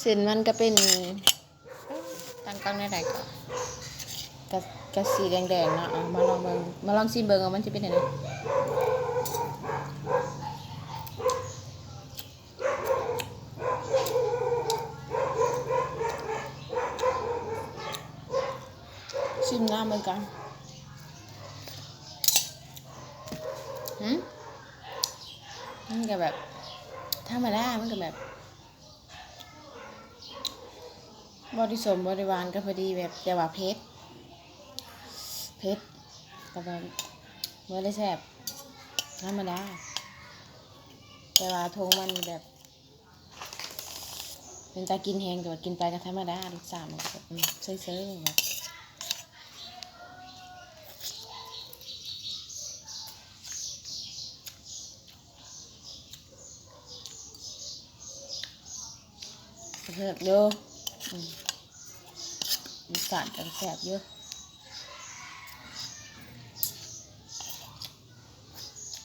ເສັ້ນມັນກະເປັນ ຕັ້ງກ້ອງແນວໃດກໍ ກະ ກະສີແດງໆເນາະ. ເອົາ ມາລອງເບິ່ງ ມາລອງຊີມເບິ່ງວ່າມັນຊິເປັນແນວໃດ. ຊີມນ້ຳເບິ່ງກ່ອນ. ຫືມ ມັນກະແບບທຳມະດາ ມັນກະແບບ ບໍ່ໄດ້ສົ້ມບໍ່ໄດ້ຫວານ ກະພໍດີແບບ ແຕ່ວ່າເຜັດ ເຜັດ ກະແບບ ບໍ່ໄດ້ແຊບ ທຳມະດາ. ແຕ່ວ່າຖົງມັນແບບ ເປັນຕາກິນແຮງ ແຕ່ວ່າກິນໄປກະທຳມະດາ ລົດຊາດມັນກະແບບ ອືມ ເຊີຍໆ ແບບ ແຊບຢູ່ ອືມ ລົດຊາດກະແຊບຢູ່.